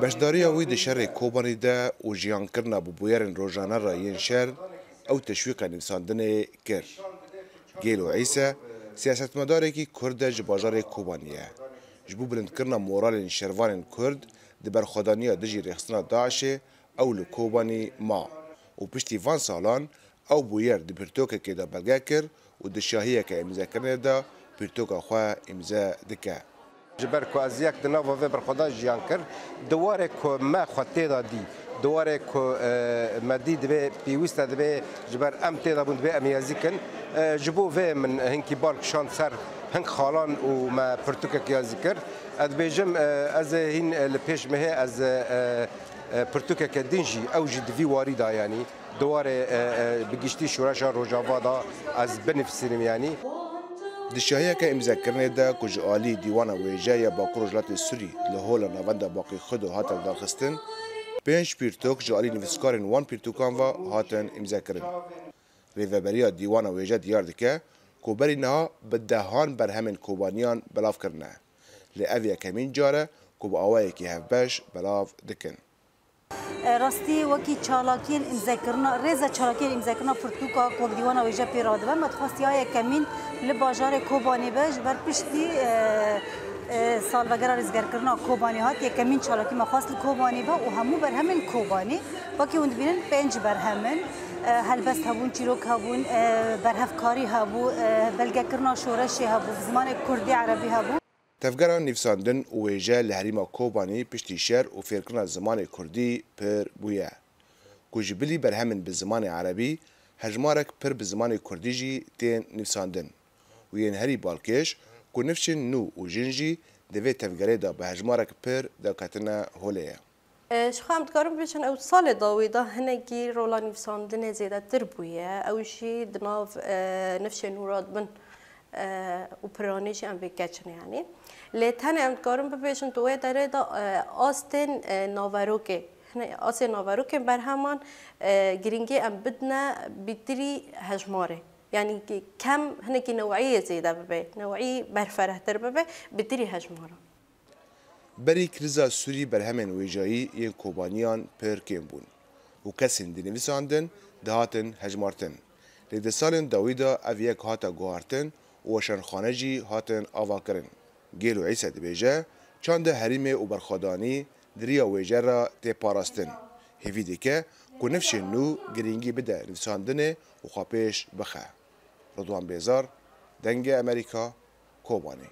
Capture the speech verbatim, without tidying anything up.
Beşdariya wî di şerê Kobanî de û jiyankirina bi bûyerên rojane re yên şer ew teşwîqa nivîsandinê kir. Gêlo Îse siyasetmedarekî Kurd e ji bajarê Kobanî ye. Ji bo bilindkirina moralên şervanên Kurd di berxwedaniya dijî rêxistina DAIŞê ew li Kobanî ma û piştî van salan ew bûyer di pirtûkekê de belge kir û di şahiyeke îmzekirinê de pirtûka xwe îmze dike. Ji ber ku ez yek di nava vê berxwedan jiyan kir, di warê ku me xwe tê de dî, di warê ku, e, me dî divê pêwîst e, divê ji ber em tê de bûn, divê em yazî kin. E, ji bo vê min hinkî bal kişand ser hink xalan û me pirtûkek yazî kir. Ez dibêjim, e, ez ê hîn, e, li pêş mehê ez, e, e, pirtûkeke din jî ew jî di vî warî de, yanî di warê, e, e, bi giştî şoreşa Rojava de ez binivîsînim, yanî. Di şahiyeke îmzekirinê de ku ji alî Dîwana Wêje ya Bakur Rojhilatê Sûrî li Hola Navenda Baqî Xudo hate lidarxistin, pênc pirtûk ji alî nivîskarên wan pirtûkan ve hatin îmzekirin. Rêveberiya Dîwana Wêje diyar dike ku berî niha bi dehan berhemên Kobaniyan belav kirine. Lê ev yekemîn car e ku bi awayekî hevbeş belav dikin. E, rastî wekî çalakiyên îmzekirina, rêze çalakiyên îmzekirina pirtûka ku bi Dîwana Wêje pê radibe, me dixwest ya yekemîn li bajarê Kobanê be, ji ber piştî, e, e, salvegera rêzgerkirina Kobanê hat, yekemîn çalakî me xwest li Kobanê be û hemû berhemên Kobanê, wekî hûn dibînin pênc berhem in, e, helbest hebûn, çîrok hebûn, e, berhevkarî hebû, e, belgekirina şoreşê hebû, bi zimanê kurdî, erebî hebû. Tevgera nivîsandin û wêje li herêma Kobanî piştî şer û fêrkirina zimanê kurdî pir bûye. Ku ji bilî berhemên bi zimanê erebî, hejmarek pir bi zimanê kurdî jî tên nivîsandin û yên herî balkêş ku nifşên nû û jin jî di vê tevgerê de bi hejmarek pir derketine holê ye. E, ji xwe em dikarin bibêjin, ew salê dawî de hinekî rola nivîsandinê zêdetir bûye. Ew jî di nav, e, nifşên nû re dibin, e, û piranî jî em vê keç in, yanî. Lê tenê em dikarin bibêjin, di wê derê de, e, astên, e, naverokê, hine-, astên naverokên berheman, e, girîngî em bidine bîtirî hejmarê. Yanî ki-, kem hinekî new'iyê zêde bibe, new'î berferehtir bibe, bîtirî hejmaran. Berî krîza Sûrî berhemên wêjayî yên Kobaniyan pir kêm bûn û kesên dinivîsandin dihatin hejmartin. Lê di salên dawî de ev yek hate guhartin û weşanxane jî hatin avakirin. Gêlo Îse dibêje, çanda herêmê û berxwedanî di riya wêje re tê parastin. Hêvî dike ku nifşên nû girîngî bide nivîsandinê û xwe pêş bixe. Ridwan Bêzar, Dengê Amerîka, Kobanê.